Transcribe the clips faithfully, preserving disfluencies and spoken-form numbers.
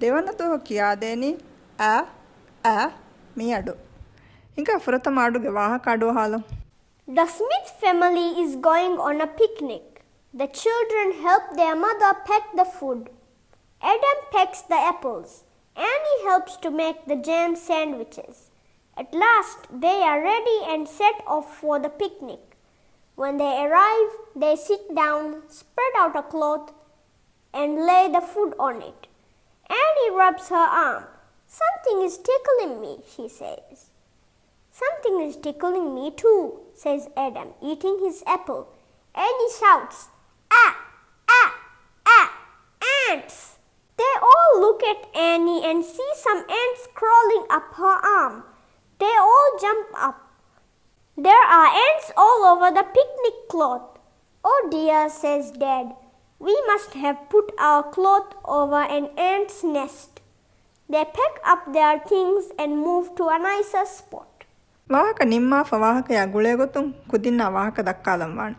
ދެވަނަ ދުވަހު ކިޔާދޭނީ އަ، އަ، މިއަޑު. ހިނގާ ފުރަތަމަ އަޑުގެ ވާހަކަ އަޑުއަހާލަން. The Smith family is going on a picnic. The children help their mother pack the food. Adam packs the apples. Annie helps to make the jam sandwiches. At last, they are ready and set off for the picnic. When they arrive, they sit down, spread out a cloth, and lay the food on it. Annie rubs her arm. "Something is tickling me," she says. "Something is tickling me too," says Adam, eating his apple. Annie shouts, "Ah, ah, ah, ants!" They all look at Annie and see some ants crawling up her arm. They all jump up. "There are ants all over the picnic cloth." "Oh dear," says Dad, "we must have put our cloth over an ant's nest." They pack up their things and move to a nicer spot. ވާހަކަ ނިންމާފަ ވާހަކަޔާ ގުޅޭގޮތުން ކުދިންނާ ވާހަކަ ދައްކާލަން ވާނެ.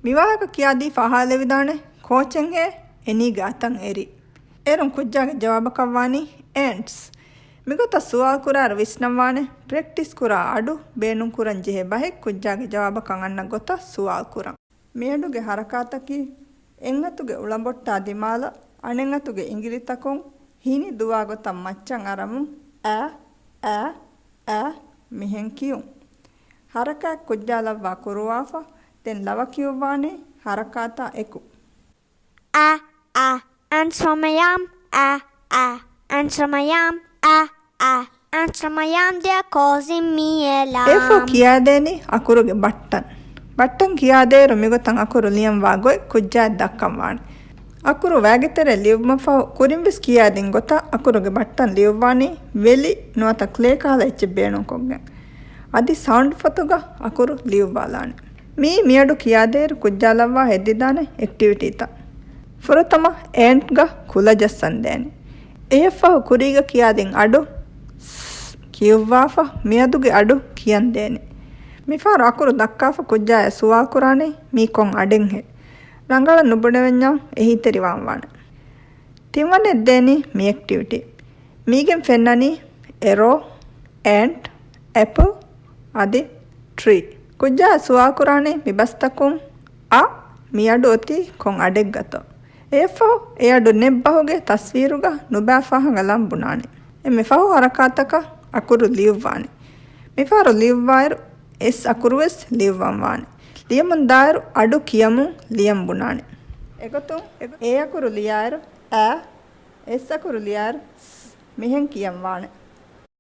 މިވާހަކަ ކިޔާދީފަ އަހާލެވިދާނެ، ކޯޗެއްހޭ އެނީގެ އަތަށް އެރި؟ އޭރުން ކުއްޖާގެ ޖަވާބަކަށް ވާނީ އޭންޓްސް. މިގޮތަށް ސުވާލު ކުރާއިރު ވިސްނަން ވާނެ، ޕްރެކްޓިސް ކުރާ އަޑު ބޭނުން ކުރަން ޖެހޭ ބަހެއް ކުއްޖާގެ ޖަވާބަކަށް އަންނަ ގޮތަށް ސުވާލު ކުރަން. މިއަޑުގެ ހަރަކާތަކީ، އެއްއަތުގެ އުޅަނބޮއްޓާ ދިމާލަށް އަނެއްއަތުގެ އިނގިލިތަކުން ހިނި ދުވާ ގޮތަށް މައްޗަށް އަރަމުން އަ، އަ، އަ މިހެން ކިޔުން. ހަރަކާތް ކުއްޖާ ލައްވާ ކުރުވާފަ، ދެން ލަވަ ކިޔުއްވާނީ ހަރަކާތާ އެކު. ants from a yam, ah, ah, ants from a yam, ah, ah, ants from a yam, they're causing me alarm. އެފަހު ކިޔާދޭނީ އަކުރުގެ ބައްޓަން. ބައްޓަން ކިޔާދޭއިރު މިގޮތަށް އަކުރު ލިޔަން ވާ ގޮތް ކުއްޖާއަށް ދައްކަން ވާނެ. އަކުރު ވައިގެ ތެރެއަށް ލިޔުއްވުމަށްފަހު ކުރިންވެސް ކިޔާދިން ގޮތަށް އަކުރުގެ ބައްޓަން ލިޔުއްވާނީ ވެލި ނުވަތަ ކްލޭ ކަހަލަ އެއްޗެއް ބޭނުންކޮށްގެން. އަދި ސައުންޑް ފޮތުގަ އަކުރު ލިޔުއްވާލާނެ. މިއީ މިއަޑު ކިޔާދޭއިރު ކުއްޖާ ލައްވާ ހެދިދާނެ އެކްޓިވިޓީތައް. ފުރަތަމަ އޭންޓްގަ ކުލަ ޖައްސަން ދޭނެ. އެއަށްފަހު ކުރީގަ ކިޔާދިން އަޑު ސް ކިޔުއްވާފަ މިއަދުގެ އަޑު ކިޔަން ދޭނެ. މިފަހަރު އަކުރު ދައްކާފަ ކުއްޖާއަށް ސުވާލު ކުރާނީ މީ ކޮން އަޑެއްހޭ؟ ރަނގަޅަށް ނުބުނެވެންޏާ އެހީތެރިވާން ވާނެ. ތިންވަނައަށް ދޭނީ މި އެކްޓިވިޓީ. މީގެން ފެންނަނީ އެރޯ، އޭންޓް، އެޕްލް އަދި ޓްރީ. ކުއްޖާއަށް ސުވާލު ކުރާނީ މި ބަސްތަކުން އަ މި އަޑު އޮތީ ކޮން އަޑެއްގަތޯ؟ އެއަށްފަހު އެ އަޑު ނެތް ބަހުގެ ތަސްވީރުގަ ނުބައި ފަހަނގަ ލަން ބުނާނެ. އެންމެ ފަހު ހަރަކާތަކަށް އަކުރު ލިޔުއްވާނެ. މިފަހަރު ލިޔުއްވާއިރު އެސް އަކުރުވެސް ލިޔުއްވަން ވާނެ. ލިޔަމުން ދާއިރު އަޑު ކިޔަމުން ލިޔަން ބުނާނެ. އެގޮތުން އެ އަކުރު ލިޔާއިރު އަ، އެސް އަކުރު ލިޔާއިރު ސް މިހެން ކިޔަން ވާނެ.